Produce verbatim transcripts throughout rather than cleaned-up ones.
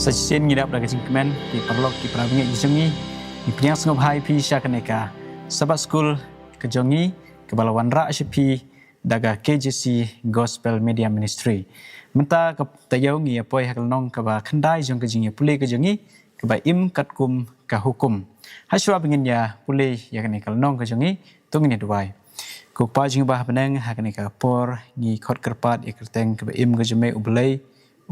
Sa shisien ngi dap da ka jingkmen, ki paralok ki para bangeit ki jong ngi. Ngi pdiang sngewbha ïa phi sha kane ka Sabbath School ka jong ngi, kaba la wanrah sha phi da ka K J C Gospel Media Ministry. Mynta ka taïew ngi ïa poi ha ka lynnong kaba khyndai jong ka jingïapule ka jong ngi, kaba im katkum ka hukum. Hashwa ba ngin ïa pule ïa kane ka lynnong ka jong ngi, to ngin ïa duwai. Ko Kpa jong ngi ba ha bneng, ha kane ka por ngi khot kyrpad ïa ka kyrteng kaba im ka jong me U Blei,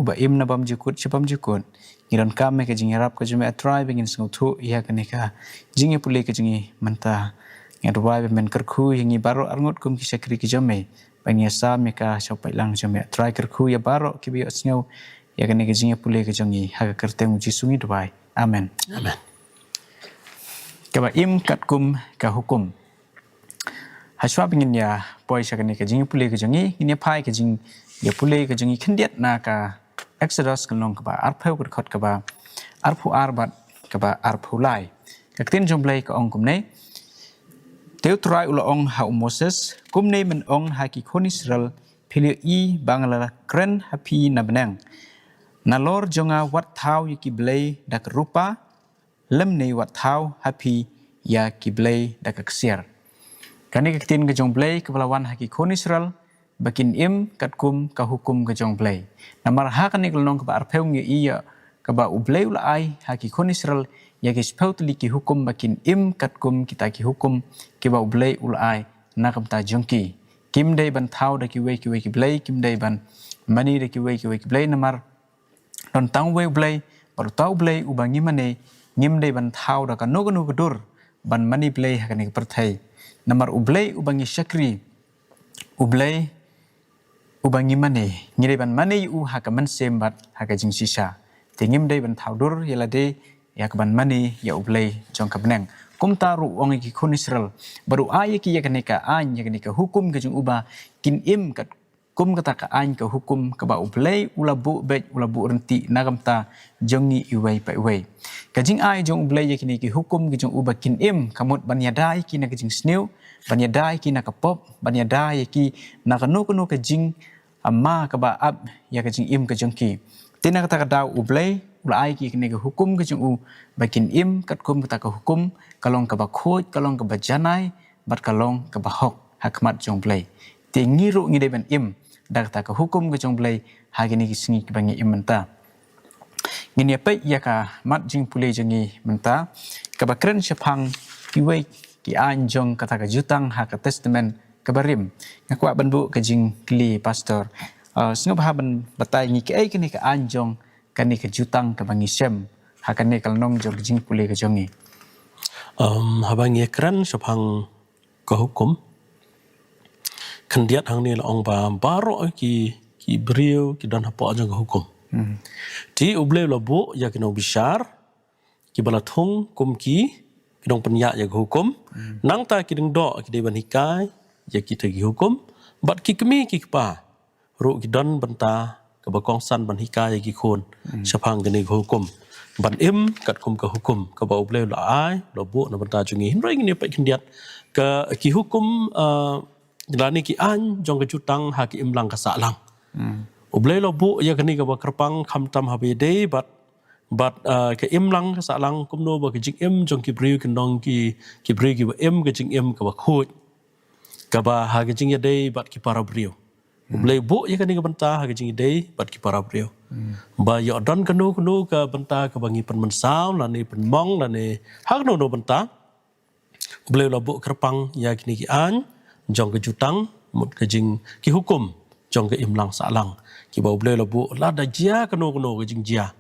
uba im na bymjukut sha bymjukut. Ngi donkam ïa ka jingïarap ka jong me, A Trai, ba ngin sngewthuh ïa kane ka jingïapule ka jong ngi mynta. Ngi duwai ba men kyrkhu ïa ngi baroh arngut kum ki shakri ki jong me, ba ngin ïasam ïa ka shongpeit lang jong me, A Trai. Kyrkhu ïa baroh kiba ïohsngew ïa kane ka jingïapule ka jong ngi, ha ka kyrteng U Jisu ngi duwai. Amen. Amen. Kaba im katkum ka hukum. Hashwa ba ngin ïa poi sha kane ka jingïapule ka jong ngi, ngin ïa phai ka jingïapule ka jong ngi khyndiat na ka Exodus ka lynnong kaba arphew, ka dkhot kaba arphew ar bad kaba arphew lai. Ka ktien jong U Blei ka ong kumne: Te U Trai u la ong ha u Moses: Kumne men ong ha ki khun Israel: Phi la ïohi ba nga la kren ha phi na bneng. Nalor jong nga wat thaw ïa ki blei da ka rupa, lymne wat thaw ha phi ïa ki blei da ka ksiar. Kane ka ktien ka jong U Blei kaba la wan ha ki khun Israel, ba kin im katkum ka hukum ka jong U Blei. Namar ha kane ka lynnong kaba arphew ngi ïohi ïa kaba U Blei u la ai ha ki khun Israel ïa ki shiphew tylli ki hukum, ba kin im katkum kita ki hukum kiba U Blei u la ai na ka bynta jong ki. Kim dei ban thaw da kiwei kiwei ki blei, kim dei ban mane da kiwei kiwei ki blei, namar don tang uwei U Blei, bad uta U Blei uba ngi mane. Ngim dei ban thaw da kano kano ka dur ban mane blei ha kane ka pyrthei. Namar U Blei uba ngi shakri, U Blei uba ngi mane, ngi dei ban mane ïa u ha ka mynsiem bad ha ka jingshisha. Te ngim dei ban thaw dur ïa lade ïa ka ban mane ïa U Blei jong ka bneng. Kumta ruh u ong ïa ki khun Israel, bad u ai ïa ki ïa kane ka aiñ, ïa kane ka hukum ka jong u, ba kin im kat kum kata ka aiñ ka hukum kaba U Blei u la buh beit, u la buh ryntih na ka bynta jong ngi iwei pa iwei. Ka jingai jong U Blei ïa kine ki hukum ki jong u ba kin im, ka mut ban ïada ïa ki na ka jingsniew, ban ïada ïa ki na ka pop, ban ïada ïa ki na kano kano ka jing, ah, ma kaba ap ïa ka jingim ka jong ki. Te na kata ka daw U Blei u la ai ïa ki kine ki hukum ki jong u ba kin im katkum kata ka hukum, ka long kaba khuid, ka long kaba janai, bad ka long kaba hok ha khmat jong U Blei. Te ngi ruh ngi dei ban im da kata ka hukum ka jong U Blei ha kine ki sngi kiba ngi im mynta. Ngin ïa peit ïa ka mat jingpule jong ngi mynta, kaba kren shaphang kiwei ki aiñ jong kata ka Jutang ha ka Testament kaba Rim. Nga kwah ban buh ka jingkylli, Pastor. Ah, sngewbha ban batai ngi kaei kane ka aiñ jong kane ka Jutang kaba ngi shem ha kane ka lynnong jong ka jingpule ka jong ngi. Um, haba ngi kren shaphang ka hukum, khyndiat hangne la ong ba baroh ki, ki briew ki don hapoh jong ka hukum. Hmm. Te U Blei u la buh ïa ki nongbishar kiba la thung kum ki, ki nongpynïaid ïa ka hukum. Hmm. Nangta ki dang doh ki dei ban hikai ïa kita ki hukum. Bad ki kmie ki kpa ruh ki don bynta kaba kongsan ban hikai ïa ki khun, hmm, shaphang kane ka hukum, ban im katkum ka hukum kaba U Blei u la ai, u la buh na bynta jong ngi. Hynrei ngin ïa peit khyndiat ka, ki hukum, ah, lane ki aiñ jong ka Jutang ha ka imlang ka sahlang. Hmm. U Blei u la buh ïa kane kaba kyrpang, khamtam haba ïadei bad, bad, ah, ka imlang ka sahlang, kumno ba ka jingim jong ki briew kin long ki, ki briew kiba im ka jingim kaba khuid, kaba ha ka jingïadei bad ki para briew. U Blei u buh ïa kane ka bynta ha ka jingïadei bad ki para briew. Hmm. Ba ïoh don kano kano ka bynta kaba ngi pynmynsaw lane pynmong lane ha kano kano bynta, U Blei u la buh kyrpang ïa kine ki aiñ jong ka Jutang, mut ka jing, ki hukum jong ka imlang sahlang, kiba U Blei u la buh lada jia kano kano ka jingjia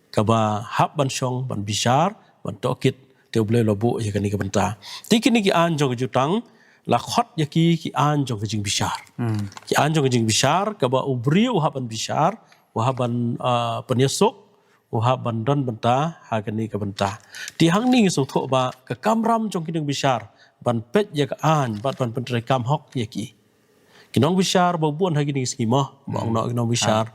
kaba hap ban shong, ban bishar, ban tohkit, te U Blei u la buh ïa kane ka bynta. Te kine ki aiñ jong ka Jutang la khot ïa ki, ki aiñ jong ka jingbishar. Hmm. Ki aiñ jong ka jingbishar, kaba u briew u hap ban bishar, u hap ban, ah, pynïasuk, u hap ban don bynta ha kane ka bynta. Te hangne ngi sngewthuh ba ka kamram jong ki nongbishar ban peit ïa ka aiñ bad ban pyntreikam hok ïa ki. Ki nongbishar ba bun ha kine ki sngi mo, ba ong, hmm, noh ki nongbishar,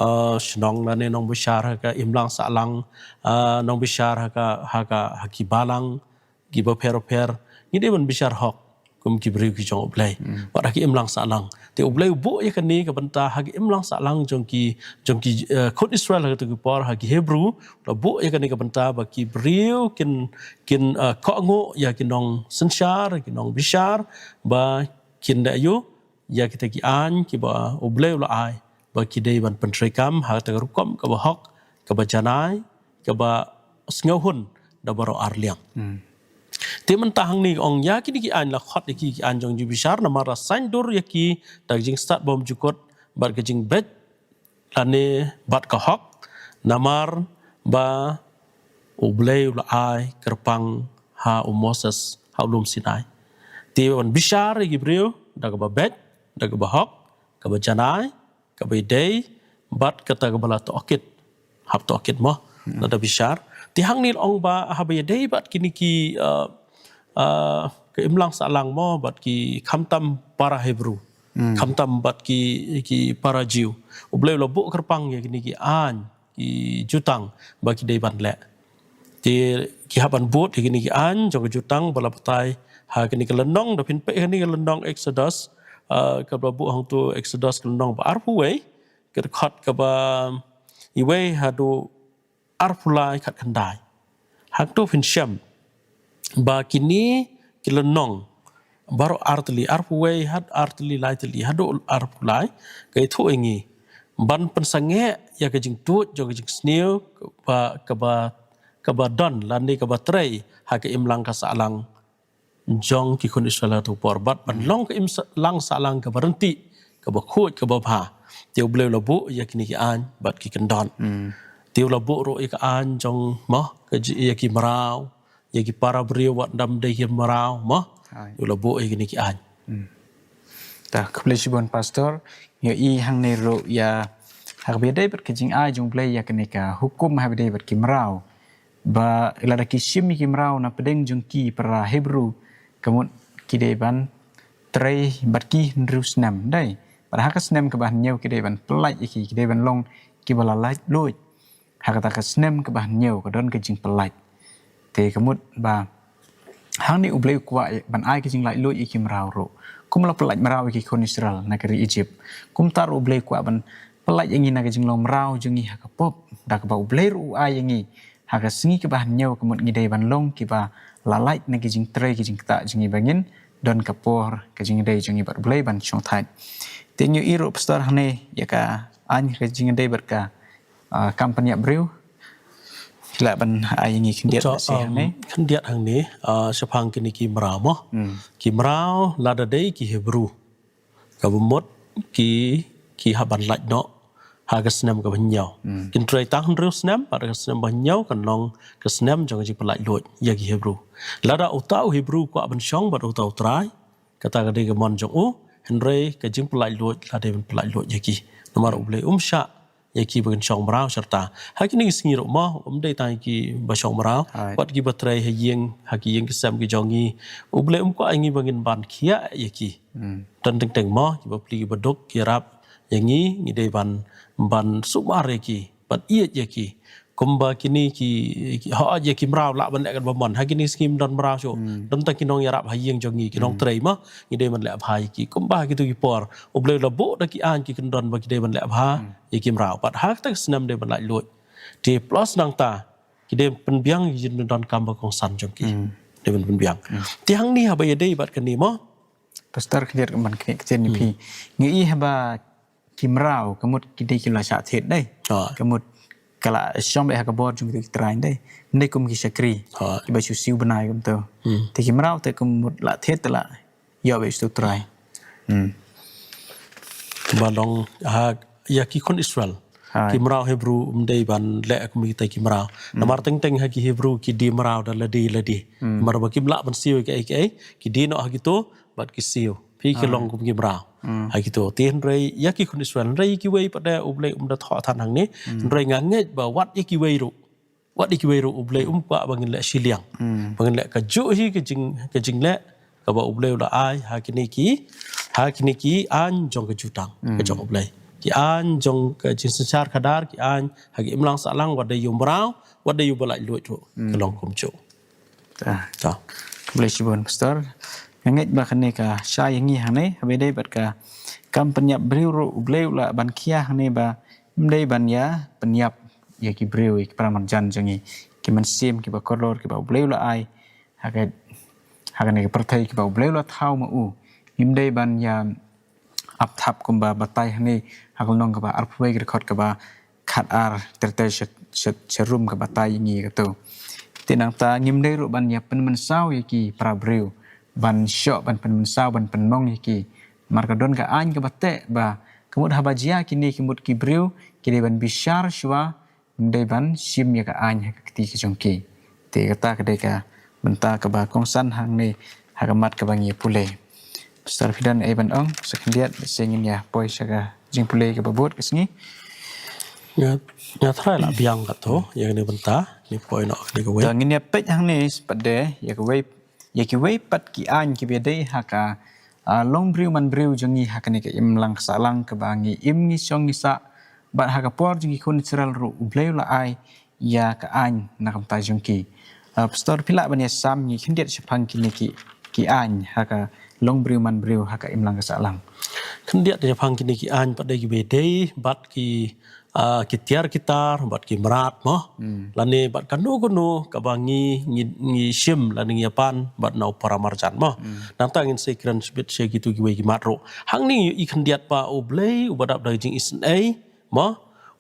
ah, shnong lane nongbishar ha ka imlang sahlang, ah, nongbishar ha ka, ha ka, ha ki balang kiba pher pher, ngi dei ban bishar hok. kum ki briew ki jong U Blei. Wat ha ki imlang sahlang. Te U Blei u buh ïa kane ka bynta ha ki imlang sahlang jong ki, jong ki, eh, khun Israel ha katu ki por, ha ki Hebru, la buh ïa kane ka bynta ba ki briew kin, kin, eh, kohnguh ïa ki nongsynshar, ki nongbishar, ba kin da ïoh ïa kita ki aiñ kiba U Blei u la ai ba ki dei ban pyntreikam ha kata ka rukom kaba hok, kaba janai, kaba sngewhun da baroh arliang. Te mynta hangne ong ïa kine ki aiñ la khot ïa ki, ki aiñ jong jubishar namar la saiñdur ïa ki da ka jingstad bymjukut bad ka jingbeit lane bad ka hok, namar ba U Blei u la ai kyrpang ha u Moses ha u lum Sinai. Te ban bishar ïa ki briew da kaba beit, da kaba hok, kaba janai, kaba ïadei bad kata kaba la tohkit, hap tohkit mo, lada bishar. Te hangne la ong ba haba ïadei bad kine ki, uh, uh, ka imlang sahlang mo, bad ki khamtam para Hebru, khamtam bad ki, ki para Jiw. U Blei u la buh kyrpang ïa kine ki aiñ, ki jutang ba ki dei ban leh. Te ki hap ban bud ïa kine ki aiñ jong ka jutang ba la batai ha kane ka lynnong, da phin peit kane ka lynnong Exodus, uh, kaba la buh hangto Exodus ka lynnong ba arphew wei, ka dkhot kaba iwei haduh arphew lai khatkhyndai. Hangto phin shem ba kine ki lynnong baroh artylli, arphew wei haduh artylli, laitylli haduh arphew lai, ka ïathuh ïa ngi ban pynsangeh ïa ka jingtuid jong ka jingsniew kaba, kaba, kaba don lane kaba trei ha ka imlang ka sahlang jong ki khun Israel ha katu ka por, bad ban long ka imlang sahlang kaba ryntih, kaba khuid, kaba bha. Te U Blei u la buh ïa kine ki aiñ bad ki kyndon. Te u la buh ruh ïa ka aiñ jong mo, ka ji-, ïa ki mraw, ïa ki para briew wat ym dei ki mraw mo. Te u la buh ïa kine ki aiñ. Ta, khublei shibun Pastor. Ngi ïohi hangne ruh ïa haba ïadei bad ka jingai jong U Blei ïa kane ka hukum haba ïadei bad ki mraw. Ba lada ki shim ïa ki mraw na pdeng jong ki para Hebru, ka mut ki dei ban trei bad ki hynriew snem, dei. Bad ha ka snem kaba hynñiew ki dei ban pyllait ïa ki, ki dei ban long kiba la laitluid. Ha kata ka snem kaba hynñiew ka don ka jingpyllait. Te ka mut ba hangne U Blei u kwah ban ai ka jinglaitluid ïa ki mraw ruh, kum la pyllait mraw ïa ki khun Israel na ka ri Egypt. Kumta ruh U Blei u kwah ban pyllait ïa ngi na ka jinglong mraw jong ngi ha ka pop, da kaba U Blei ruh u ai ïa ngi ha ka sngi kaba hynñiew, ka mut ngi dei ban long kiba la lait na ki jingtrei ki jingktah jong ngi ba ngin don ka por ka jingïadei jong ngi bad U Blei ban shongthait. Te ngi ïohi ruh Pastor hangne ïa ka aiñ ka jingïadei bad ka, ah, kam pynïap briew. Phi lah ban ai ïa ngi khyndiat. To, seh um, hangne. Khyndiat hangne, ah, shaphang kine ki mraw mo. Ki mraw lada dei ki Hebru, kaba mut ki, ki hap ban lait noh ha ka snem kaba hynñiew. Kin trei tang hynriew snem, bad ha ka snem ba hynñiew kan long ka snem jong ka jingpyllait luid ïa ki Hebru. Lada uta u Hebru u kwah ban shong bad uta u trai, kata ka dei ka mon jong u, hynrei ka jingpyllait luid la dei ban pyllait luid ïa ki. Namar U Blei um shah ïa ki ba kin shong mraw sharta. Ha kine ki sngi ruh mo, um dei tang ïa ki ba shong mraw, wat ki ba trei ha ïing, ha ki ïing ki sem ki jong ngi. U Blei um kwah ïa ngi ba ngin ban khiah ïa ki. Don teng teng mo, ki bapli ki baduk, ki ïarap ïa ngi, ngi dei ban, ban sumar ïa ki, ban ïeit ïa ki. Kumba kine ki, ki, hooid ïa ki mraw lah ban leh katba mon. Ha kine ki sngi ym don mraw shuh. Don tang ki nongïarap ha ïing jong ngi, ki nongtrei mo, ngi dei ban leh bha ïa ki. Kumba ha kitu ki por U Blei u la buh da ki aiñ ki kyndon ba ki dei ban leh bha ïa ki mraw. Bad ha kata ka snem dei ban laitluid. Te plus nangta ki dei pynbiang ïa ki jingdonkam ba kongsan jong ki. Dei ban pynbiang. Te hangne haba ïadei bad kane mo, Pastor, khyndiat ka ban kane ka ktien ïa phi. Ngi ïohi haba ki mraw, ka mut ki dei ki la shah thied, dei. Ka mut ka la shong beit ha ka bor jong ki trai, dei. Ym dei kum ki shakri kiba shu siew bnai kumta. Te ki mraw te ka mut la thied te la ïoh beit sha u trai. Ba long ha ïa ki khun Israel. Ki mraw Hebru ym dei ban leh kum kita ki mraw. Namar teng teng ha ki Hebru ki die mraw da lade lade. Namar ba kim lah ban siew ïa kiei kiei, ki die noh ha kito bad ki siew. Phi, ki long kum ki mraw ha kito. Te hynrei ïa ki khun Israel, hynrei ïa kiwei pat de U Blei um da thoh than hangne. Hynrei nga ngeit ba wat ïa kiwei ruh, wat ïa kiwei ruh U Blei um kwah ba ngin leh shiliang. Ba ngin leh kajuh hi ka jing, ka jingleh kaba U Blei u la ai ha kine ki, ha kine ki aiñ jong ka jutang ka jong U Blei. Ki aiñ jong ka jingsynshar khadar, ki aiñ ha ka imlang sahlang, wat dei ïa u mraw, wat dei ïa uba laitluid ruh, ka long kumjuh. Ta. Khublei shibun Pastor. Nga ngeit ba kane ka shai ïa ngi hangne, haba ïadei bad ka kam pynïap briew ruh, U Blei u la ban khia hangne ba ym dei ban ïa pynïap ïa ki briew, ïa ki para marjan jong ngi, ki mynsiem kiba kordor kiba U Blei u la ai ha ka, ha kane ka pyrthei, kiba U Blei u la thaw ma u. Ngim dei ban ïa ap thap kumba batai hangne ha ka lynnong kaba arphew wei, ka dkhot kaba khat ar, ter ter sha, sha, sha rum ka batai ïa ngi kato. Te nangta ngim dei ruh ban ïa pynmynsaw ïa ki para briew, ban shoh ban pynmynsaw, ban pynmong ïa ki. Namar ka don ka aiñ kaba teh ba ka mut haba jia kine ki mut ki briew, ki dei ban bishar shuwa, ym dei ban shim ïa ka aiñ ha ka kti ka jong ki. Te kata ka dei ka bynta kaba kongsan hangne ha ka mat kaba ngi pule. Pastor, phi don ei ban ong sa khyndiat, lehse ngin ïa poi sha ka jingpule kaba bud ka sngi. Nga, nga tharai la biang kato ïa kane bynta, ngi poi noh kane kawei. Te ngin ïa peit hangne pat de ïa kawei, ïa kiwei pat ki aiñ kiba ïadei ha ka, ah, long briew man briew jong ngi ha kane ka imlang ka sahlang kaba ngi im ngi shong ngi sah, bad ha ka por jong ki khun Israel ruh U Blei u la ai ïa ka aiñ na ka bynta jong ki. Ah, Pastor, phi lah ban ïa sam ngi khyndiat shaphang kine ki, ki aiñ ha ka long briew man briew ha ka imlang ka sahlang? Khyndiat shaphang kine ki aiñ pat de kiba ïadei bad ki, ah, ki tiar ki tar bad ki mrad mo. Hmm. Lane bad kano kano kaba ngi, ngi, ngi shim lane ngi ïa pan bad na u para marjan mo. Hmm. Nangta ngin sa ïakren shibit sha kitu kiwei ki mat ruh. Hangne ngi ïohi khyndiat ba U Blei uba dap da ka jingisynei mo,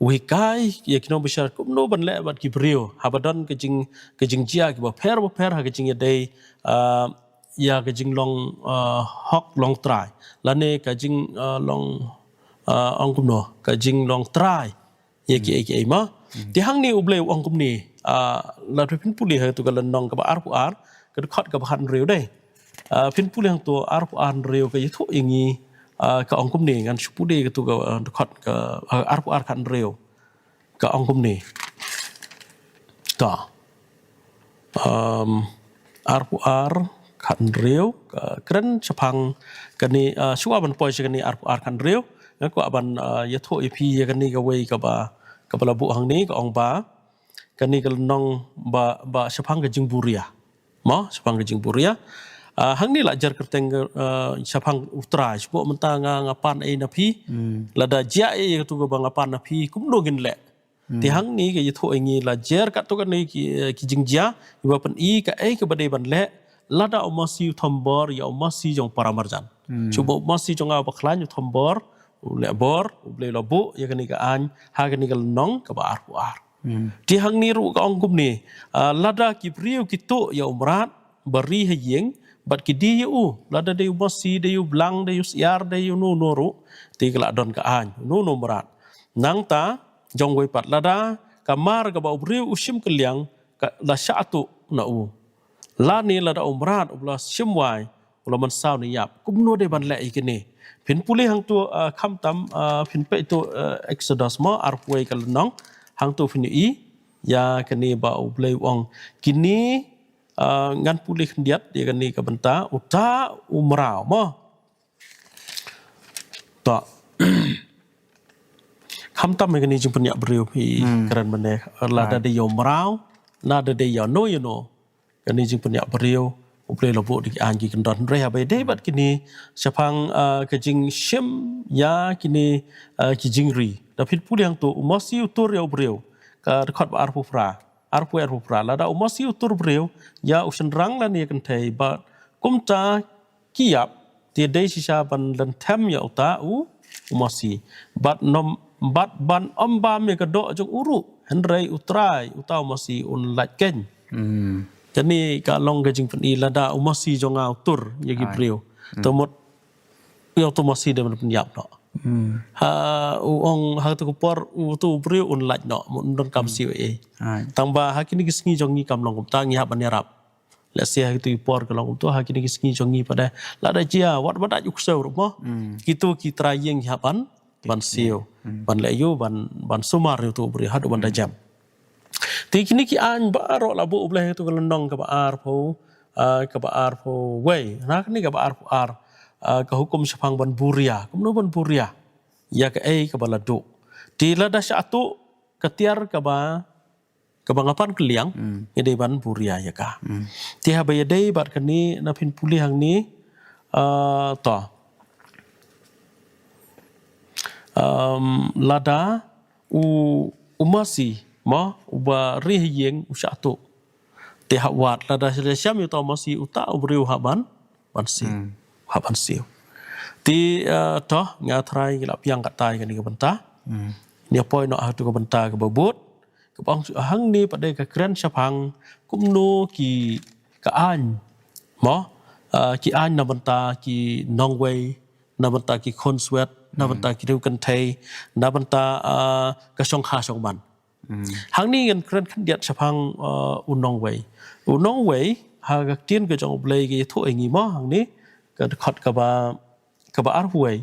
u hikai ïa ki nongbishar kumno ban leh bad ki briew haba don ka jing, ka jingjia kiba pher ba pher ha ka jingïadei, ah, ïa ka jinglong, ah, hok long trai lane ka jing, ah, long, ah, ong kumno, ka jinglong trai ïa kiei kiei mo. Hmm. Te hangne U Blei u ong kumne, ah, lada phin pule ha katu ka lynnong kaba arphew ar, ka dkhot kaba khathynriew de. Ah, phin pule hangto arphew ar hynriew ka ïathuh ïa ngi, ah, ka ong kumne, ngan shu pule katu ka, ah, dkhot ka, ah, arphew ar khathynriew. Ka ong kumne. Ta. Um, arphew ar khathynriew, ka kren shaphang kane, ah, shuwa ban poi sha kane arphew ar khathynriew, nga kwah ban, ah, ïathuh ïa phi ïa kane kawei kaba, kaba la buh hangne, ka ong ba kane ka lynnong ba, ba shaphang ka jingburia. Mo, shaphang ka jingburia. Ah, hangne la jer kyrteng, ah, shaphang U Trai, shu buh mynta nga, nga pan ei na phi. Hmm. Lada jia ei ïa katu kaba nga pan na phi, kumno ngin leh. Hmm. Te hangne ka ïathuh ïa ngi la jer katto katne ki, eh, ki jingjia, iba pyni kaei kaba dei ban leh, lada u masi u thombor ïa u masi jong para marjan. Hmm. Shu buh u masi jong nga uba khlaiñ u thombor, u leh bor, U Blei u la buh ïa kane ka aiñ ha kane ka lynnong kaba arphew ar. Hmm. Te hangne ruh ka ong kumne, ah, lada ki briew ki tuh ïa u mrad ba ri ha ïing, bad ki die ïa u, lada dei u masi, dei u blang, dei u syiar, dei uno uno ruh, te ka la don ka aiñ, uno uno u mrad. Nangta, jong wei pat, lada ka mar kaba u briew u shim kylliang ka la shah tuh na u, lane lada u mrad uba la shim wai u la mynsaw ne ïap, kumno dei ban leh ïa kine? Phin pule hangto, ah, khamtam, ah, phin peit to, ah, Exodus mo, arphew wei ka lynnong, hangto phin ïohi ïa kane ba U Blei u ong. Kine, ah, ngan pule khyndiat ïa kane ka bynta, uta u mraw mo. To. Khamtam ïa kane jingpynïap briew phi, hmm, kren mynne, lada, right, dei ïa u mraw, lada dei ïa uno ïa uno. Kane jingpynïap briew, U Blei u la buh da ki aiñ ki kyndon. Hynrei haba ïadei bad kine shaphang, ah, ka jingshim ïa kine, ah, ki jingri. Da phin pule hangto, u masi u tur ïa u briew. Ka dkhot ba arphew phra, arphew, arphew phra. Lada u masi u tur briew ïa u shynrang lane ïa kynthei, bad kumta ki ïap, te dei shisha ban lynthem ïa uta u, u masi. Bad nym, bad ban ym bam ïa ka doh jong u ruh, hynrei U Trai, uta u masi un lait keiñ. Hmm. Kane ka long ka jingpyni, lada u masi jong nga u tur ïa ki briew, hmm, te mut ïa uta u masi dei ban pynïap noh. Hmm. Ha, u ong ha katu ka por uta u briew un lait noh, mut un donkam siew ei. Tang ba ha kine ki sngi jong ngi kam long kumta, ngi hap ban ïarap. Lehse ha kitu ki por ka long kumto, ha kine ki sngi jong ngi pat de, lada jia wat ba dait u ksew ruh mo, hmm, kitu ki trai ïing ki hap ban, ban siew, hmm, ban leh ïa u, ban, ban sumar ïa utu u briew haduh ban da jem. Te kine ki aiñ baroh la buh U Blei ha kitu ka lynnong kaba arphew, ah, kaba arphew wei, na kane kaba arphew ar, ah, ka hukum shaphang ban buria, kumno ban buria ïa kaei kaba la duh. Te lada shah tuh ka tiar kaba kaba nga pan kylliang, hmm, ngi dei ban buria ïa ka. Hmm. Te haba ïadei bad kane, na phin pule hangne, Ah, to. Um, lada u, u masi, mo, uba ri ha ïing u shah tuh. Te hap wad, lada sha shem ïa uta u masi uta u briew hap ban, ban siew. Hmm. Hap ban siew. Te, uh, to, nga trai ngi la pdiang katta ïa kane ka bynta. Hmm. Ngi poi noh ha tu ka bynta kaba bud. Kaba ong hangne pat de ka kren shaphang kumno ki ka aiñ. Mo, uh, ki aiñ na bynta ki nongwei, na bynta ki khun swet, na bynta ki riewkynthei, na bynta, uh, ka shongkha shongman. Hmm. Hangne ngan kren khyndiat shaphang, uh, u nongwei. U nongwei, ha ka ktien ka jong U Blei ka ïathuh ïa ngi mo, hangne, ka dkhot kaba, kaba arphew wei.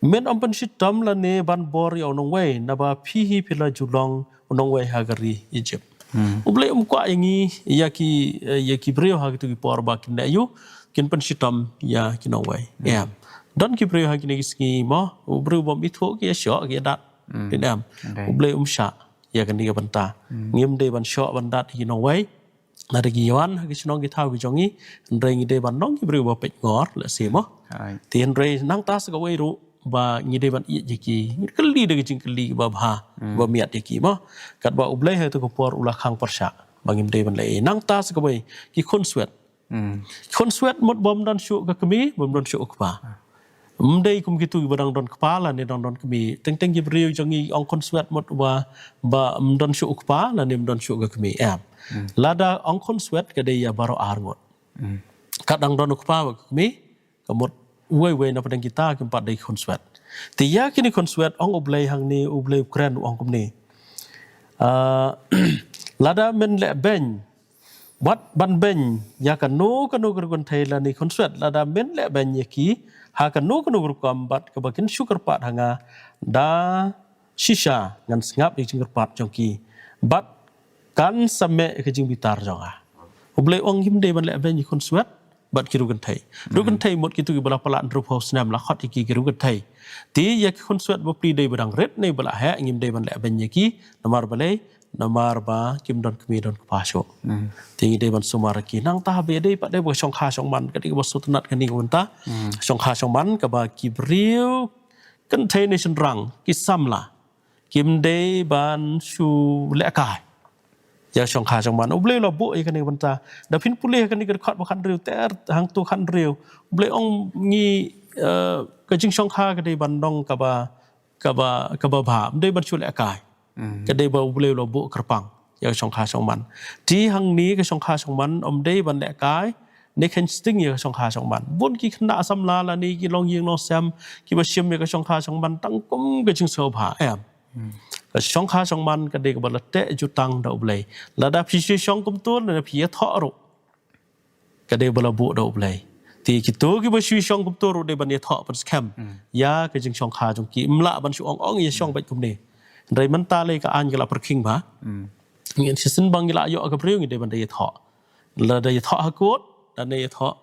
Men ym pynshitom lane ban bor ïa u nongwei, naba phi hi phi la ju long u nongwei ha ka ri Egypt. Hmm. U Blei um kwah ïa ngi, ïa ki, eh, ïa ki briew ha kitu ki por ba kin leh ïa u, kin pynshitom ïa ki nongwei. Hmm. Em. Don ki briew ha kine ki sngi mo, u briew bym ithuh ki ïa shoh, ki ïa dat. Hmm. Kin em. Okay. U Blei um shah ïa kane ka bynta. Hmm. Ngim dei ban shoh ban dat ïa ki nongwei. Lada ki ïa wan ha ki shnong ki thaw ki jong ngi, hynrei ngi dei ban long ki briew ba peit ngor, lehse mo. Right. Te hynrei nangta sa kawei ruh, ba ngi dei ban ïeit ïa ki, ngi kylli da ki jingkylli ba bha, hmm, ba miat ïa ki mo. Katba U Blei ha tu ka por u la khang pyrshah, ba ngim dei ban leh. Nangta sa kawei, ki khun swet. Hmm. Khun swet mut bym don shuh ka kmie, bym don shuh ka kpa. Ym dei kum kitu kiba dang don kpa lane dang don kmie. Teng teng ki briew jong ngi ong khun swet mut ba, bym don shuh u kpa lane ym don shuh ka kmie. Em. Hmm. Lada ong khun swet ka dei ïa baroh arngut. Hmm. Kat dang don u kpa bad ka kmie, ka mut uwei uwei na pdeng kita kim pat dei khun swet. Te ïa kine khun swet ong U Blei hangne, U Blei u kren u ong kumne. Ah, lada men leh beiñ, wat ban beiñ ïa kano kano ka riewkynthei lane khun swet, lada men leh beiñ ïa ki ha kano kano ka rukom bad kaba kin shu kyrpad ha nga, da shisha ngan sngap ïa ka jingkyrpad jong ki bad kan sa meh ïa ka jingbitar jong nga. U Blei ong ngim dei ban leh beiñ ïa ki khun swet bad ki riewkynthei. Hmm. Riewkynthei mut kitu kiba la palat hynriewphew snem, la khot ïa ki ki riewkynthei. Te ïa ki khun swet bapli dei ba dang rit ne ba la heh, ngim dei ban leh beiñ ïa ki, namar balei, namar ba kim don kmie don kpa shuh. Hmm. Te ngi dei ban sumar ïa ki. Nangta haba ïadei pat de bad ka shongkha shongman, ka dei kaba sngewtynnat kane ka bynta. Hmm. Shongkha shongman kaba ki briew kynthei ne shynrang ki samla kim dei ban shu lehkai ïa ka shongkha shongman. U Blei u la buh ïa kane ka bynta. Da phin pule ïa kane ka dkhot ba khathynriew ter, hangto khathynriew, U Blei ong ngi, eh, ka jingshongkha ka dei ban long kaba, kaba, kaba bha, ym dei ban shu lehkai. Hmm. Ka dei ba U Blei u la buh kyrpang ïa ka shongkha shongman. Te hangne ka shongkha shongman ym dei ban lehkai ne kheiñ sting ïa ka shongkha shongman. Bun ki khynnah samla lane ki longïing longsem kiba shim ïa ka shongkha shongman tang kum ka jingsngewbha, em. Hmm. Ka shongkha shongman ka dei kaba la teh jutang da U Blei. Lada phi shu shong kumto lane phi ïathoh ruh, ka dei ba la buh da U Blei. Te kito kiba shu shong kumto ruh dei ban ïathoh pynskhem, hmm, ïa ka jingshongkha jong ki, ym lah ban shu ong ong ïa shong beit kumne. Hynrei mynta lei ka aiñ ka la pyrkhing bha. Hmm. Ngin shisien ba ngi la ïoh ka briew ngi dei ban da ïathoh. Lada ïathoh ha kut, lane ïathoh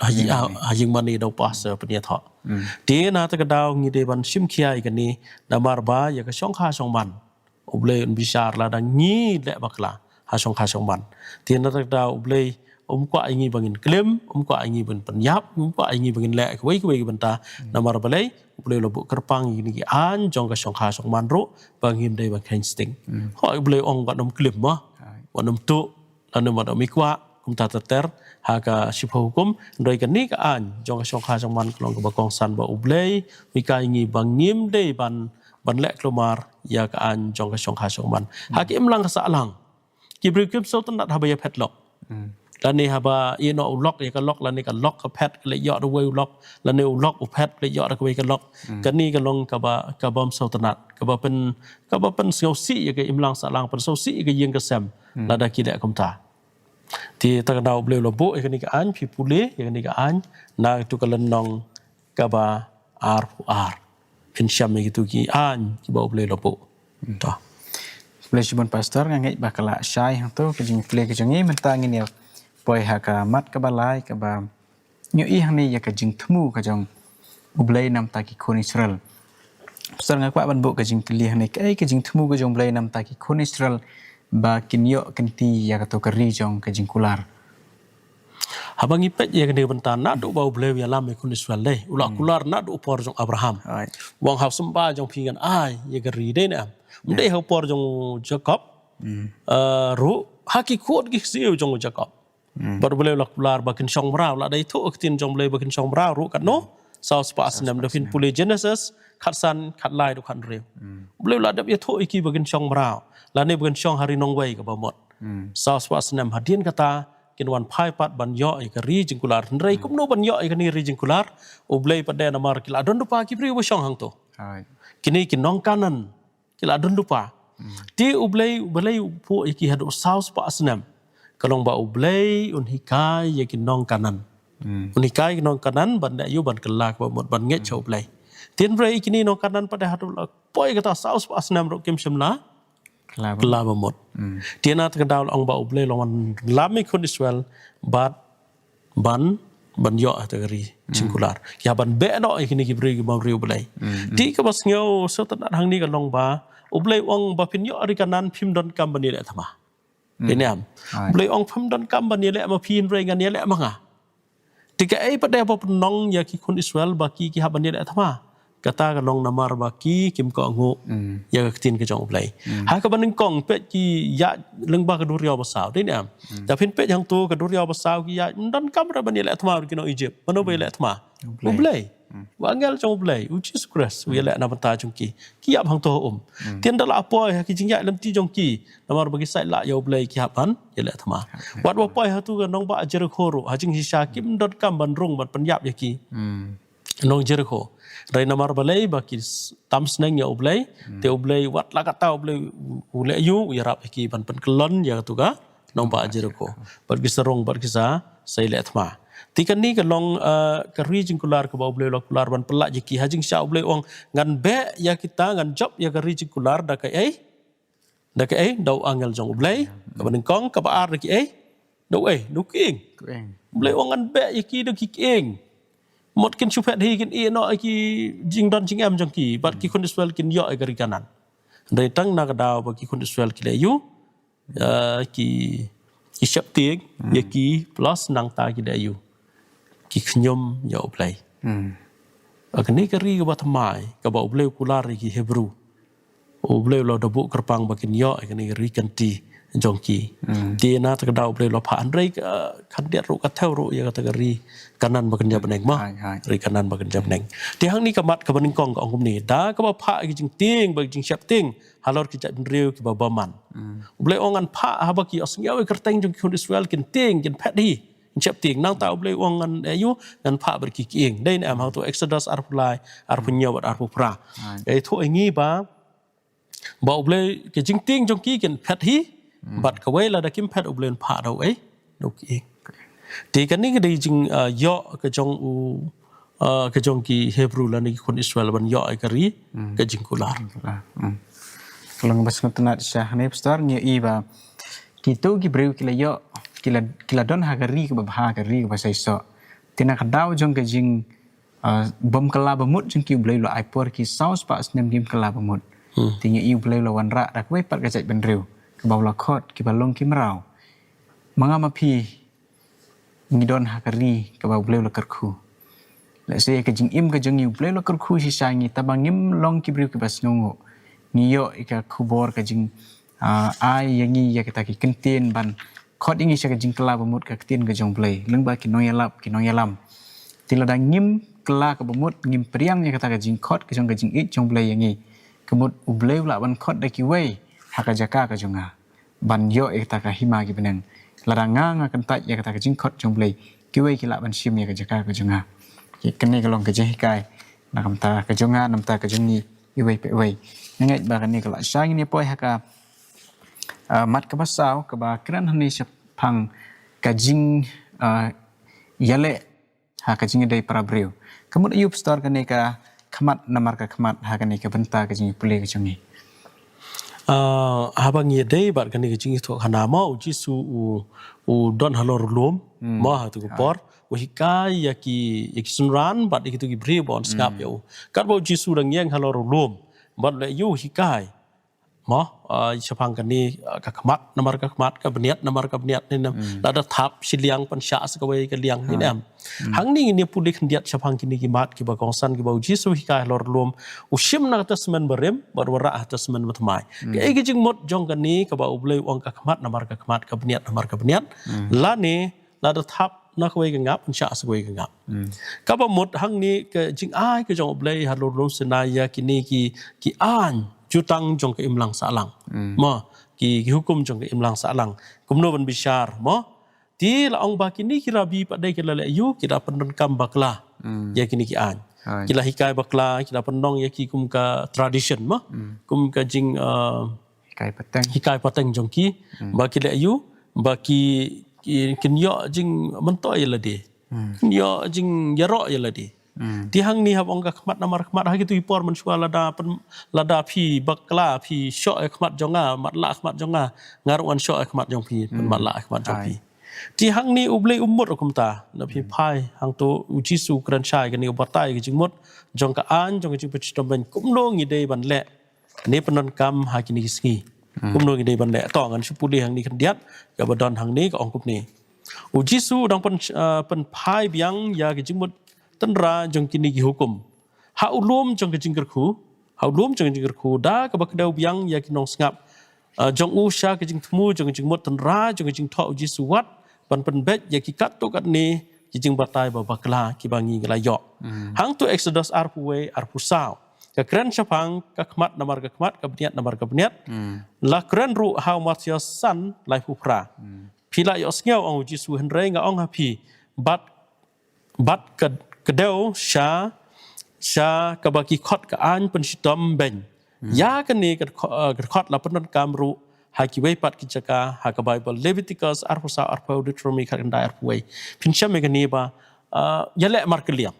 ha, ha, ha ïingmane da u pastor pynïathoh. Hmm. Te na kata ka daw ngi dei ban shim khia ïa kane, namar ba ïa ka shongkha shongman U Blei un bishar lada ngi leh bakla ha shongkha shongman. Te na kata ka daw U Blei um kwah ïa ngi ba ngin klim, um kwah ïa ngi ba ngin pynïap, um kwah ïa ngi ba ngin leh kawei kawei ka bynta. Hmm. Namar balei, U Blei u la buh kyrpang ïa kine ki aiñ jong ka shongkha shongman ruh ba ngim dei ban kheiñ sting. Hmm. Hooid, U Blei ong wat nym klim mo, wat nym tuh, lane wat nym kwah, kumta ter ter ha ka shiphew hukum. Hynrei kane ka aiñ jong ka shongkha shongman ka long kaba kongsan ba U Blei u hikai ïa ngi ba ngim dei ban, ban leh kulmar ïa ka aiñ jong ka shongkha shongman. Ha ki imlang ka sahlang, ki briew kim sngewtynnat haba ïaphet lok. Hmm. Lane haba ïeh noh u lok, ïa ka lok, lane ka lok ka phet ka leit ïoh da uwei u lok, lane u lok u phet ka leit ïoh da kawei ka lok. Hmm. Kane ka long kaba, kabym sngewtynnat, kaba pyn, kaba pynsngewsih ïa ka imlang sahlang, pynsngewsih ïa ka ïing ka sem. Hmm. Lada ki leh kumta. Te ta ka daw U Blei u la buh ïa kane ka aiñ, phi pule ïa kane ka aiñ na katu ka lynnong kaba arphew ar. Phin shem ïa kitu ki aiñ kiba U Blei u la buh. Hmm. To. Khublei shibun Pastor, nga ngeit ba ka la shai hangto ka jingpule ka jong ngi. Mynta ngin ïa poi ha ka mat kaba lai, kaba ngi ïohi hangne ïa ka jingthmu ka jong U Blei na ka bynta ki khun Israel. Pastor, nga kwah ban buh ka jingkylli hangne, kaei ka jingthmu ka jong U Blei na ka bynta ki khun Israel ba kin ïoh kynti ïa kato ka ri jong ka jingkular? Haba ngi peit ïa kane ka bynta naduh ba U Blei u ïalam ïa ki khun Israel dei, u la kular naduh u por jong Abraham. Right. U ong ha u symbai jong phi ngan ai ïa ka ri, dei ne em? Ym dei ha u por jong u Jakob. Uh, ruh ha ki khun ki ksiew jong u Jakob. Bad U Blei u la kular ba kin shong mraw, la dei thuh ka ktien jong U Blei ba kin shong mraw ruh katno? Saw spah snem. Da phin pule Genesis khatsan, khatlai, da khathynriew. U Blei u la dep ïathuh ïa ki ba kin shong mraw, lane ba kin shong ha ri nongwei kaba mut. Saw spah snem. Hadien kata kin wan phai pat ban ïoh ïa ka ri jingkular. Hynrei kumno ban ïoh ïa kane ka ri jingkular? U Blei pat dei namar ki la don lypa ki briew ba shong hangto. Kine ki nong Kanaan ki la don lypa. Te U Blei, U Blei u phuh ïa ki haduh saw spah snem. Ka long ba U Blei un hikai ïa ki nong Kanaan. Un hikai ki nong Kanaan ban da ïoh ban kylla kaba mut, ban ngeit sha U Blei. Te hynrei kine nong Kanaan pat dei haduh la poi kata saw spah snem ruh kim shym la kylla ba mut. Te na kata ka daw la ong ba U Blei u la wan lam ïa ki khun Israel bad ban, ban ïoh ïa ka ri jingkular. Ïa ban beh noh ïa kine ki briew ki bym riewblei. Te kaba sngew sngewtynnat hangne ka long ba U Blei u ong ba phin ïoh ri Kanaan phim donkam ban ïaleh thma. Phi ïohi em? U Blei u ong phim donkam ban ïaleh ma phi, hynrei ngan ïaleh ma nga. Te kaei pat dei ba pynlong ïa ki khun Israel ba ki, ki hap ban ïaleh thma? Kata ka long namar ba ki kim kohnguh ïa ka ktien ka jong U Blei. Ha kaba nyngkong peit ki ïaid lyngba ka duriaw basaw, dei ne em? Da phin peit hangto ka duriaw basaw ki ïaid, ym donkam ruh ban ïaleh thma ki nong Egypt. Mano ba ïaleh thma? U Blei. U angel jong U Blei, U Jisu Khrist u ïaleh na bynta jong ki. Ki ïap hangto ha um. Te ynda la poi ha ki jingïaid lynti jong ki, namar ba ki sait lah ïa U Blei, ki hap ban ïaleh thma. Wat ba poi hato ka nongbah Jerikho ruh, ha jingshisha kim donkam ban rung ban pynïap ïa ki nong Jerikho. Hynrei namar balei? Ba ki tam sneng ïa U Blei. Te U Blei wat la katta U Blei u leh ïa u, u ïarap ïa ki ban pynkyllon ïa kato ka nongbah Jerikho. Bad ki sa rung, bad ki sa, sa ïaleh thma. Te kane ka long, eh, ka ri jingkular kaba U Blei u la kular ban pyllait ïa ki. Ha jingshisha U Blei u ong ngan beh ïa kita, ngan jop ïa ka ri jingkular da kaei? Da kaei? Da u angel jong U Blei. Kaba nyngkong. Kaba ar da kiei? Da u ei? Da u kieng. U Blei u ong ngan beh ïa ki da ki kieng. Mut kin shu phet hi, kin ïeh noh ïa ki jingdon jingem jong ki. Bad ki khun Israel kin ïoh ïa ka ri Kanaan. Hynrei tang na ka daw ba ki khun Israel ki leh ïa u, eh, ki, ki sheptieng ïa ki, plus nangta ki leh ïa u, ki khñium ïa U Blei. Kane ka ri kaba thymmai kaba U Blei u kular ïa ki Hebru. U Blei u la da buh kyrpang ba kin ïoh ïa kane ka ri kynti jong ki. Te na kata ka daw U Blei u la phah, hynrei ka khyndiat ruh, ka thew ruh ïa kata ka ri Kanaan ba kynja bneng mo. Ri Kanaan ba kynja bneng. Te hangne ka mat kaba nyngkong ka ong kumne, da kaba phah ïa ki jingtieng bad ki jingsheptieng halor ki jaitbynriew kiba bymman. U Blei u ong ngan phah, haba ki ïohsngew ïa ka kyrteng jong ki khun Israel kin tieng, kin phet hi, kin sheptieng. Nangta U Blei u ong ngan, eh, ïa u, ngan phah bad ki kieng. Dei ne em? Hangto Exodus arphew lai, arphew hynñiew bad arphew phra. Ka ïathuh ïa ngi ba, ba U Blei ka jingtieng jong ki kin phet hi, bad kawei lada kim phet U Blei un phah da u ei? Da u kieng. Te kane ka dei jing, eh, ïoh ka jong u, eh, ka jong ki Hebru lane ki khun Israel ban ïoh ïa ka ri ka jingkular. Ka long ba sngewtynnat shisha hangne, Pastor, ngi ïohi ba kito ki briew ki la ïoh, ki la, ki la don ha ka ri kaba bha, ka ri kaba saisoh. Te na ka daw jong ka jing, ah, bym kylla ba mut jong ki, U Blei u la ai por ki saw spah snem kim kylla ba mut. Te ngi ïohi U Blei u la wanrah da kawei pat ka jaitbynriew kaba u la khot kiba long ki mraw. Ma nga ma phi ngi don ha ka ri kaba U Blei u la kyrkhu. Lehse ka jingim ka jong ngi U Blei u la kyrkhu shisha ïa ngi, tangba ngim long ki briew kiba sngewnguh. Ngi ïoh ïa ka khubor, ka jing, ah, ai ïa ngi ïa kita ki ktien ban khot ïa ngi sha ka jingkylla ba mut, ka ktien ka jong U Blei lyngba ki nongïalap, ki nongïalam. Te lada ngim kylla kaba mut, ngim pdiang ïa kata ka jingkhot ka jong, ka jingïeit jong U Blei ïa ngi, ka mut U Blei u lah ban khot da kiwei ha ka jaka ka jong nga ban ïoh ïa kata ka hima ki bneng. Lada nga, nga kyntait ïa kata ka jingkhot jong U Blei, kiwei ki lah ban shim ïa ka jaka ka jong nga. Kane ka long ka jinghikai na ka bynta ka jong nga, na ka bynta ka jong ngi iwei pa iwei. Nga ngeit ba kane ka lah shah ngin ïa poi ha ka, ah, mat kaba saw, kaba kren hangne shaphang ka jing, ah, ïaleh ha ka jingïadei para briew. Ka mut aïu, Pastor, kane ka khmat namar ka khmat ha kane ka bynta ka jingïapule ka jong ngi? Ah, haba ngi ïadei bad kane ka jingïathuhkhana mo, U Jisu u, u don halor u lum mo ha katu ka por, u hikai ïa ki, ïa ki synran bad ïa kitu ki briew ba yn sngap ïa u. Katba U Jisu u dang ïeng halor u lum bad u leh aïu? U hikai. mo, ah, shaphang kane, ah, ka khmat namar ka khmat, ka bniat namar ka bniat, ne em. Lada thap shiliang pynshah sa kawei ka liang, ne em. Hangne ngin ïa pule khyndiat shaphang kine ki mat kiba kongsan kiba U Jisu u hikai halor lum, u shim na ka Testament Barim bad wanrah ha Testament Bathymmai. Kaei ka jingmut jong kane kaba U Blei u ong ka khmat namar ka khmat, ka bniat namar ka bniat? Lane lada thap na kawei ka ngap, pynshah sa kawei ka ngap. Kaba mut hangne ka jingai ka jong U Blei halor lum Sinai ïa kine ki, ki aiñ jutang jong ka imlang sahlang. Mo, ki, ki hukum jong ka imlang sahlang. Kumno ban bishar, mo? Te la ong ba kine ki rabi pat de ki la leh aïu, ki da pyndonkam bakla ïa kine ki aiñ. Ki la hikai bakla, ki da pyndonkam ïa ki kum ka tradition, mo? Kum ka jing, uh, hikai pateng, hikai pateng jong ki, ba ki leh aïu, ba ki, ki, kin ïoh jingmyntoi ïa lade. Kin ïoh jingïaroh ïa lade. Te hangne haba ong ka khmat namar khmat, ha kito ki por mynshuwa lada pyn, lada phi bakla, phi shoh ïa khmat jong nga, matlah khmat jong nga, nga ruh ngan shoh ïa khmat jong phi, pynmatlah khmat jong phi. Te hangne U Blei um mut kumta, lada phi phai hangto U Jisu u kren shai kane, u batai ka jingmut jong ka aiñ, jong ka jingpynshitom beiñ, kumno ngi dei ban leh ne pyndonkam ha kine ki sngi. Kumno ngi dei ban leh? To ngan shu pule hangne khyndiat, kaba don hangne ka ong kumne. U Jisu u dang pyn, ah, pynphai biang ïa ka jingmut tynrai jong kine ki hukum ha u lum jong ka jingkyrkhu, ha u lum jong ka jingkyrkhu, da kaba kdew biang ïa ki nongsngap, ah, jong u sha ka jingthmu jong ka jingmut tynrai jong ka jingthoh U Jisu wat ban pynbeit ïa ki katto katne ki jingbatai ba bakla kiba ngi la ïoh. Hangto Exodus arphew wei, arphew saw, ka kren shaphang ka khmat namar ka khmat, ka bniat namar ka bniat. La kren ruh ha u Mathaios san, laiphew phra. Phi la ïohsngew, ong U Jisu, hynrei nga ong ha phi, bad, bad ka, kdew sha, sha kaba ki khot ka aiñ pynshitom beiñ, ïa kane ka dkho, eh, ka dkhot la pyndonkam ruh ha kiwei pat ki jaka ha ka Baibl. Leviticus arphew saw arphew, Deuteronomy khatkhyndai arphew wei. Phin shem ïa kane ba, ah, ïaleh markylliang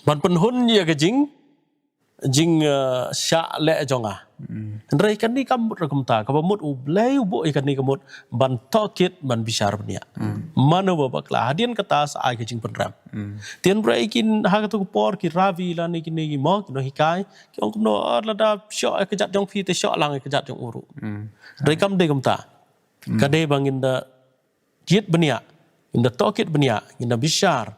ban pynhun ïa ka jing, jing, eh, shah leh jong nga. Hynrei kane kam mut ruh kumta, kaba mut U Blei u buh ïa kane ka mut ban tohkit, ban bishar bniah. Mano ba bakla, hadien kata sa ai ka jingpynrem. Te hynrei kin ha kato ka por ki rabi lane kine ki mo, ki nonghikai, ki ong kumno, oh, lada shoh ïa ka jait jong phi te shoh lang ïa ka jait jong u ruh. Hynrei kam dei kumta. Ka dei ba ngin da jied bniah, ngin da tohkit bniah, ngin da bishar,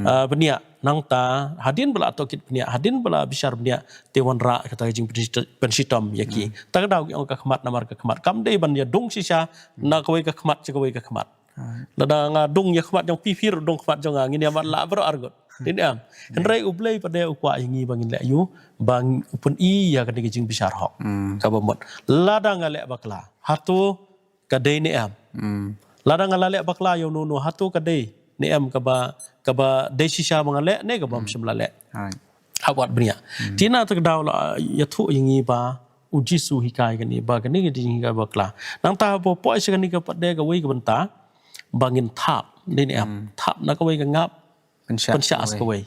ah, bniah. Nangta hadien ba la tohkit bniah, hadien ba la bishar bniah, te wanrah kata ka jingpynshi-, pynshitom ïa ki. Ta ka daw ki ong ka khmat namar ka khmat. Kam dei ban ïadung shisha na kawei ka khmat sha kawei ka khmat. Lada nga dung ïa khmat jong phi, phi ruh dung khmat jong nga, ngin ïa matlah baroh arngut. Dei ne em? Hynrei U Blei pat de u kwah ïa ngi ba ngin leh aïu, ba u pyni ïa kane ka jingbishar hok. Kaba mut, lada nga leh bakla, hato ka dei ne em? Lada nga la leh bakla ïa uno uno, hato ka dei ne em kaba, kaba dei shisha ba nga leh ne kaba ym shym la leh? Ha wat bniah. Te na ta ka daw la ïathuh ïa ngi ba U Jisu u hikai kane, ba kane ka jinghikai bakla. Nangta haba poi sha kane ka pat de kawei ka bynta, ba ngin thap, dei ne em? Thap na kawei ka ngap, pynshah sa kawei.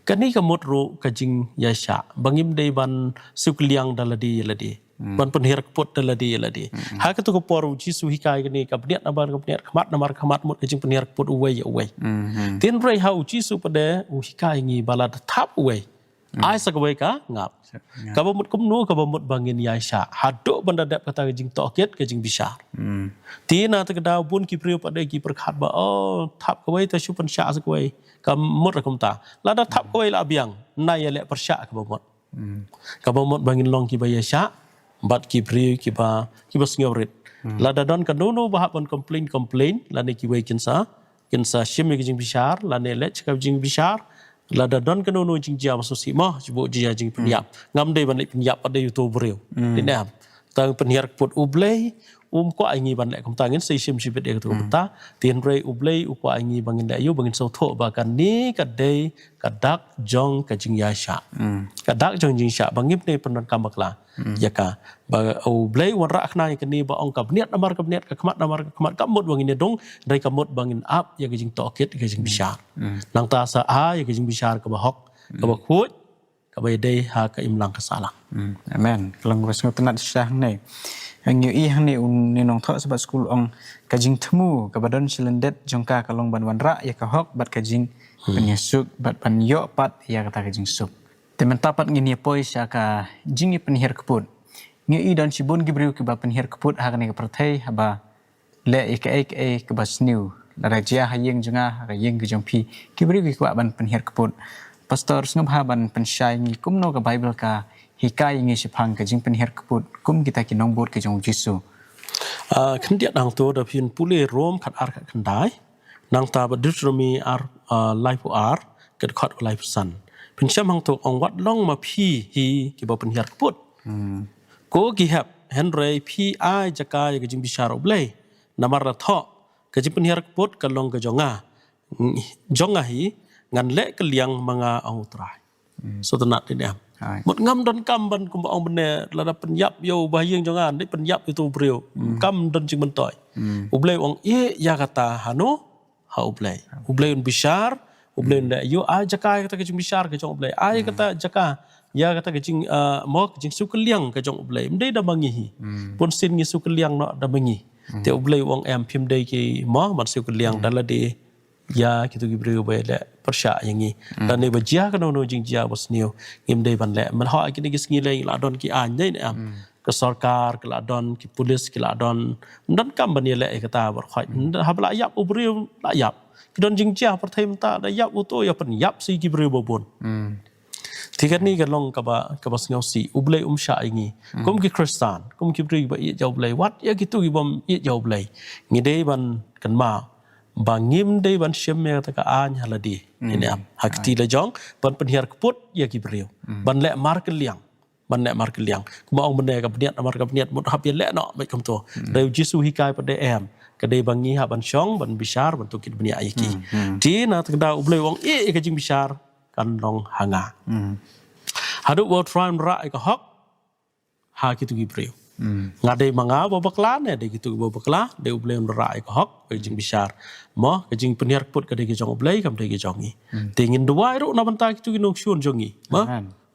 Kane ka mut ruh ka jingïaishah, ba ngim dei ban siew kylliang da lade ïa lade, ban pynhiar kput da lade ïa lade. Ha kato ka por U Jisu u hikai kane, ka bniat namar ka bniat, khmat namar khmat, mut ka jingpynhiar kput uwei ïa uwei. Te hynrei ha U Jisu pat de u hikai ngi ba lada thap uwei, ai sa kawei ka ngap. Kaba mut kumno? Kaba mut ba ngin ïaishah haduh ban da dep kata ka jingtohkit, ka jingbishar. Te na ta ka daw bun ki briew pat de ki pyrkhat ba, oh, thap kawei te shu pynshah sa kawei. Kam mut ruh kumta. Lada thap kawei la biang, nai ïaleh pyrshah kaba mut. Kaba mut ba ngin long kiba ïaishah bad ki briew kiba, kiba sngewrit. Lada don kano kano ba hap ban complain, complain, lane kiwei kin sa, kin sa shim ïa ka jingbishar, lane leit sha ka jingbishar. Lada don kano kano jingjia ba sngewsih mo, shu buh jia jingpynïap. Ngam dei ban leit pynïap pat de ïa uto u briew. Dei ne em? Tang pynhiar kput. U Blei um kwah ïa ngi ban leh kumta, ngin sa ïashim shibit ïa kato ka bynta. Te hynrei U Blei u kwah ïa ngi ba ngin leh aïu? Ba ngin sngewthuh ba kane ka dei ka dak jong ka jingïaishah. Ka dak jong ka jingïaishah, ba ngim dei pyndonkam bakla ïa ka. Ba U Blei u wanrah khnang ïa kane, ba ong ka bniat namar ka bniat, ka khmat namar ka khmat, kam mut ba ngin ïadung, hynrei ka mut ba ngin ap ïa ka jingtohkit, ka jingbishar. Nangta sa ai ïa ka jingbishar kaba hok, kaba khuid, kaba ïadei ha ka imlang ka sahlang. Amen. Ka long kaba sngewtynnat shisha hangne. Ngi ïohi hangne une u nongthoh shaphang skul u ong, ka jingthmu kaba don shi lyndet jong ka ka long ban wanrah ïa ka hok bad ka jingpynïasuk bad ban ïoh pat ïa kata ka jingsuk. Te mynta pat ngin ïa poi sha ka jingïapynhiar kput. Ngi i don shibun ki briew kiba pynhiar kput ha kane ka pyrthei haba leh ïa kaei kaei kaba sniew. Lada jia ha ïing jong nga, ha ka ïing ka jong phi, ki briew ki kwah ban pynhiar kput. Pastor, sngewbha ban pynshai ngi kumno ka Bible ka hikai ngi shaphang ka jingpynhiar kput kum kita ki nongbud ka jong u Jisu. Ah, khyndiat hangto da phin pule Rom khat ar khat khyndai. Nangta ba Deuteronomi ar, ah, laiphew ar, ka dkhot ba laiphew san. Phin shem hangto ong wat long ma phi hi kiba pynhiar kput. Ko ki hep, hynrei phi ai jaka ïa ka jingbishar U Blei. Namar la thoh, ka jingpynhiar kput ka long ka jong nga. Jong nga hi, ngan leh kylliang ma nga ong U Trai. Sngewtynnat dei ne em. Mut ngam don kam ban kumba ong bne lada pynïap ïa u ba ha ïing jong nga, dei pynïap ïa uto u briew. Kam don jingmyntoi. U Blei u ong ïeh ïa kata hano ha U Blei. U Blei un bishar, U Blei un leh ïa u ai jaka ïa kata ka jingbishar ka jong U Blei. Ai kata jaka ïa kata ka jing, ah, mo ka jingsiew kylliang ka jong U Blei. Ym dei da ma ngi hi. Bunsien ngi siew kylliang noh da ma ngi. Te U Blei u ong em phim dei ki mo ban siew kylliang da lade ïa kito ki briew ba leh pyrshah ïa ngi. Lane ba jia kano kano jingjia ba sniew ngim dei ban leh. Mynta ha kine ki sngi lei la don ki aiñ dei ne em. Ka sorkar ka la don, ki pulis ki la don. Ym don kam ban ïaleh ïa kata baroh khoit. Haba la ïap u briew la ïap. Ki don jingjia pyrthei mynta da ïap uto ïa pynïap shi ki briew ba bun. Te kane ka long kaba, kaba sngewsih. U Blei um shah ïa ngi. Kum ki Khristan, kum ki briew ba ïeit ïa U Blei, wat ïa kito ki bym ïeit ïa U Blei. Ngi dei ban kynmaw ba ngim dei ban shim ïa kata ka aiñ ha lade. Ine am ha kti la jong ban pynhiar kput ïa ki briew. Ban leh markylliang. Ban leh markylliang. Kumba ong bne ka bniat, namar ka bniat mut hap ïaleh noh bad kumto. Dei u Jisu hikai pat dei em. Ka dei ba ngi hap ban shong, ban bishar, ban tohkit bniah ïa ki. Te na kata ka daw U Blei u ong ïeh ïa ka jingbishar kan long ha nga. Haduh ba U Trai un rah ïa ka hok ha kito ki briew. Nga dei ma nga ba bakla ne dei kito ki ba bakla, dei U Blei un rah ïa ka hok, ka jingbishar. Mo, ka jingpynhiar kput ka dei ka jong U Blei, kam dei ka jong ngi. Te ngin duwai ruh na bynta kito ki nongshun jong ngi. Mo,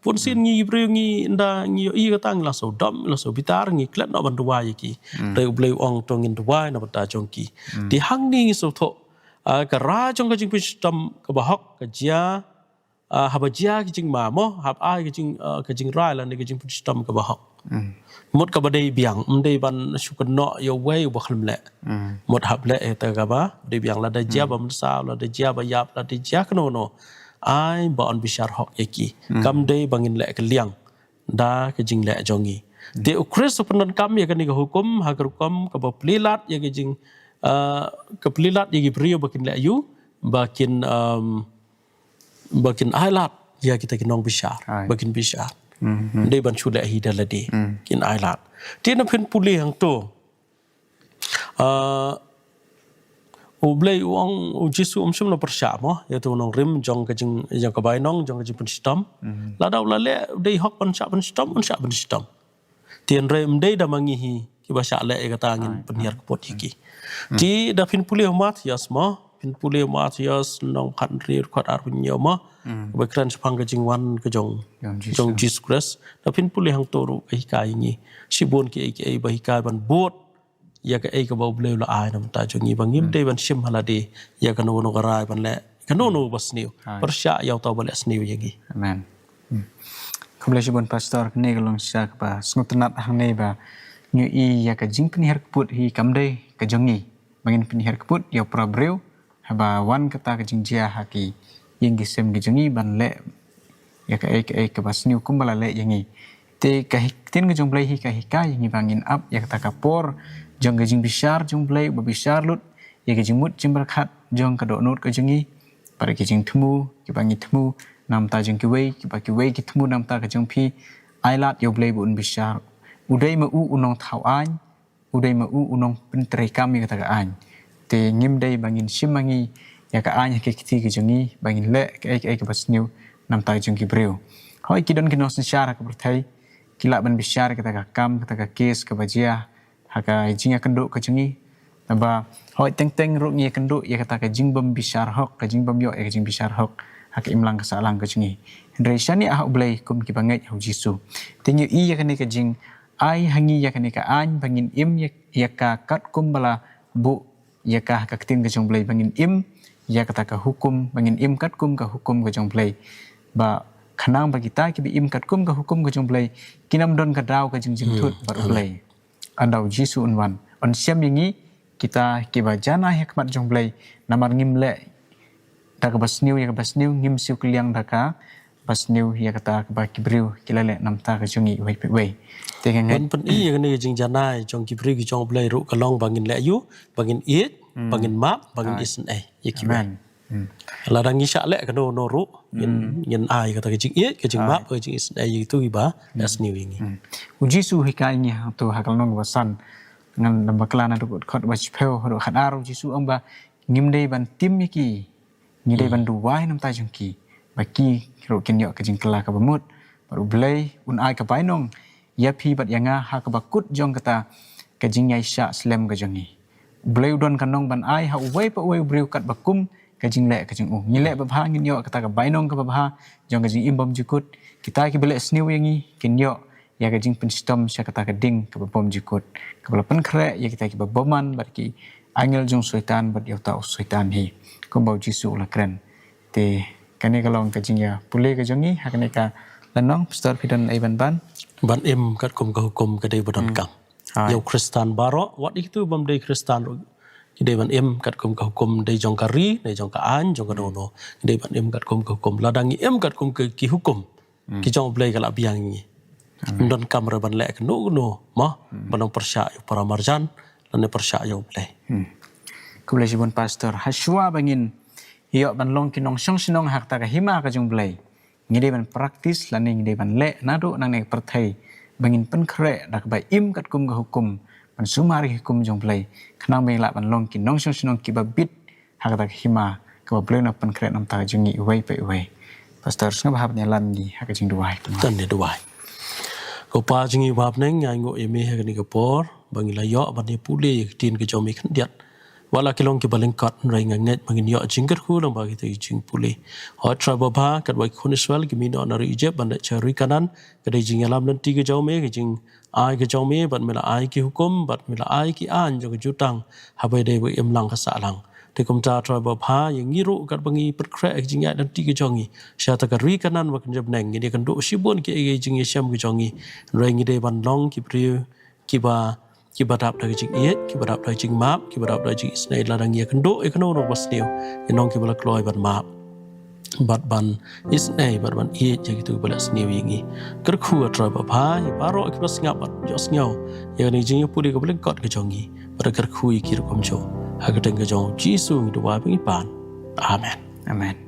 bunsien ngi ki briew ngi ynda ngi ïohi kata ngi la shu dom, ngi la shu bitar, ngi klet noh ban duwai ïa ki. Dei U Blei u ong to ngin duwai na bynta jong ki. Te hangne ngi shu thoh, ah, ka rai jong ka jingpynshitom kaba hok ka jia, ah, haba jia ka jingma mo, haba ai ka jing, ah, ka jingrai lane ka jingpynshitom kaba hok. Mut kaba dei biang, ym dei ban shu kynnoh ïa uwei uba khlem leh. Mut hap leh ïa kata kaba dei biang, lada jia ba mynsaw, lada jia ba ïap, lada jia kano kano. Ai ba un bishar hok ïa ki. Kam dei ba ngin leh kylliang da ka jingleh jong ngi. Te U Khrist u pyndonkam ïa kane ka hukum ha ka rukom kaba plie lad ïa ka jing, ah, ka plie lad ïa ki briew ba kin leh ïa u, ba kin, um, ba kin ai lad ïa kita ki nongbishar, ba kin bishar. Dei ban shu leh hi da lade, kin ai lad. Te na phin pule hangto, ah, U Blei u ong, U Jisu um shym la pyrshah mo ïa uto u nongrim jong ka jing, jong ka bainong, jong ka jingpynshitom. Lada u la leh u dei hok ban shah pynshitom, un shah pynshitom. Te hynrei ym dei da ma ngi hi kiba shah leh ïa kata, ngin pynhiar kput ïa ki. Te da phin pule ha Mathaios mo, phin pule ha Mathaios lynnong khathynriew dkhot arphew hynñiew mo. Kaba kren shaphang ka jingwan ka jong, jong Jisu Khrist. Da phin pule hangto ruh ka hikai ïa ngi shibun kiei kiei ba hikai ban bud ïa kaei kaba U Blei u la ai na bynta jong ngi, ba ngim dei ban shim ha lade ïa kano kano ka rai ban leh kano kano ba sniew. Pyrshah ïa uta uba leh sniew ïa ngi. Amen. Khublei shibun Pastor, kane ka long shisha kaba sngewtynnat hangne ba ngi ïohi ïa ka jingpynhiar kput hi kam dei ka jong ngi. Ba ngin pynhiar kput ïa u para briew haba wan kata ka jingjia ha ki ïing ki sem ki jong ngi ban leh ïa kaei kaei kaba sniew kumba la leh ïa ngi. Te ka hi-, ktien ka jong U Blei hi ka hikai ïa ngi ba ngin ap ïa kata ka por jong ka jingbishar jong U Blei, ba bishar lut ïa ka jingmut jingpyrkhat jong ka dohnud ka jong ngi. Bad ki jingthmu kiba ngi thmu na bynta jong kiwei, kiba kiwei ki thmu na bynta ka jong phi. Ai lad ïa U Blei ba un bishar. U dei ma u u nongthaw aiñ, u dei ma u u nongpyntreikam ïa kata ka aiñ. Te ngim dei ba ngin shim ma ngi ïa ka aiñ ha ki kti ki jong ngi ba ngin leh kaei kaei kaba sniew na bynta jong ki briew. Hooid, ki don ki nongsynshar ha ka pyrthei, ki lah ban bishar ïa kata ka kam, kata ka kes kaba jia ha ka jingïakynduh ka jong ngi. Naba hooid, teng teng ruh ngi ïakynduh ïa kata ka jingbym bishar hok, ka jingbym ïoh ïa ka jingbishar hok ha ka imlang ka sahlang ka jong ngi. Hynrei shaniah ha U Blei kum kiba ngeit ha U Jisu. Te ngi ïohi ïa kane ka jing ai ha ngi ïa kane ka aiñ ba ngin im ïa, ïa ka katkum ba la buh ïa ka ha ka ktien ka jong U Blei, ba ngin im ïa kata ka hukum, ba ngin im katkum ka hukum ka jong U Blei. Ba khnang ba kita kiba im katkum ka hukum ka jong U Blei kin ym don ka daw ka jingjynthut bad U Blei. Hynda U Jisu un wan, un shem ïa ngi kita kiba janai ha khmat jong U Blei, namar ngim leh da kaba sniew ïa kaba sniew, ngim siew kylliang da kaba sniew ïa kata kaba ki briew ki la leh na ka bynta ka jong ngi uwei pa uwei. Te nga ngeit ban pyni ïa kane ka jingjanai jong ki briew ki jong U Blei ruh ka long ba ngin leh aïu, ba ngin ïeit, ba ngin map, ba ngin isynei ïa kiwei. Amen. Hmm. Lada ngi shah leh kano kano ruh, ngin, ngin ai kata ka jingïeit, ka jingmap, ka jingisynei ïa kito kiba la sniew ïa ngi. Hmm. U Jisu u hikai ngi ha to ha ka lynnong ba san, ngan nym bakla naduh ka dkhot ba shiphew haduh khatar. U Jisu u ong ba ngim dei ban tim ïa ki, ngi dei ban duwai na ka bynta jong ki, ba ki ruh kin ïoh ka jingkylla kaba mut. Bad U Blei un ai ka bainong ïa phi bad ïa nga ha kaba kut jong kata ka jingïaishah slem ka jong ngi. U Blei u don ka nong ban ai ha uwei pa uwei u briew katba kum ka jingleh ka jong u. Ngi leh babha ngin ïoh kata ka bainong kaba bha jong ka jingim bymjukut. Kita kiba leh sniew ïa ngi kin ïoh ïa ka jingpynshitom sha kata ka ding kaba bymjukut, kaba la pynkhreh ïa kita kiba bymman bad ki angel jong u Soitan bad ïa uta u Soitan hi, kumba U Jisu u la kren. Te kane ka long ka jingïapule ka jong ngi ha kane ka lynnong. Pastor, phi don ei ban ban? Ban im katkum ka hukum ka dei ba donkam. Ïa u Khristan baroh, wat ïa kito bym dei Khristan ruh, ki dei ban im katkum ka hukum, dei jong ka ri, dei jong ka aiñ, jong kano kano. Ki dei ban im katkum ka hukum. Lada ngi im katkum ka, ki hukum ki jong U Blei ka la biang ïa ngi. Ym donkam ruh ban leh kano kano, mo, ban ym pyrshah ïa u para marjan lane pyrshah ïa U Blei. Hmm. Khublei shibun Pastor. Hashwa ba ngin ïoh ban long ki nongshong shnong ha kata ka hima ka jong U Blei, ngi dei ban practice lane ngi dei ban leh naduh nangne ka pyrthei ba ngin pynkhreh da kaba im katkum ka hukum, ban sumar ïa ki hukum jong U Blei, khnang ba ngin lah ban long ki nongshong shnong kiba bit ha kata ka hima kaba U Blei un pynkhreh na ka bynta jong ngi uwei pa uwei. Pastor, sngewbha ban ïalam ngi ha ka jingduwai. Tang ïa duwai. Ko Pa jong ngi ba ha bneng, ngi ainguh ïa me ha kane ka por ba ngi la ïoh ban ïapule ïa ka ktien ka jong me khyndiat. Wat la ki long kiba lyngkot, hynrei nga ngeit ba ngin ïoh jingkyrkhu lyngba kita ki jingpule. Hooid Trai babha, katba ki khun Israel ki mih noh na ri Ijipt ban leit sha ri Kanaan, ka dei jingïalam lynti ka jong me, ka jing ai ka jong me, bad me la ai ki hukum, bad me la ai ki aiñ jong ka jutang, haba ïadei bad ka imlang ka sahlang. Te kumta Trai babha, ïa ngi ruh katba ngi pynkhreh ka jingïaid lynti ka jong ngi sha kata ka ri Kanaan ba kynja bneng, ngi dei kynduh shibun kiei kiei ki jingïashem ka jong ngi. Hynrei ngi dei ban long ki briew kiba, kiba dap da ka jingïeit, kiba dap da ka jingmap, kiba dap da ka jingisynei. Lada ngi ïakynduh ïa kano kano kaba sniew, ngin long kiba la kloi ban map bad ban isynei bad ban ïeit ïa kito kiba la sniew ïa ngi. Kyrkhu A Trai babha ïa baroh kiba sngap bad ïohsngew ïa kane ka jingïapule kaba lyngkot ka jong ngi, bad kyrkhu ïa ki ruh kumjuh. Ha ka kyrteng ka jong U Jisu ngi duwai bad ngi pan. Amen. Amen.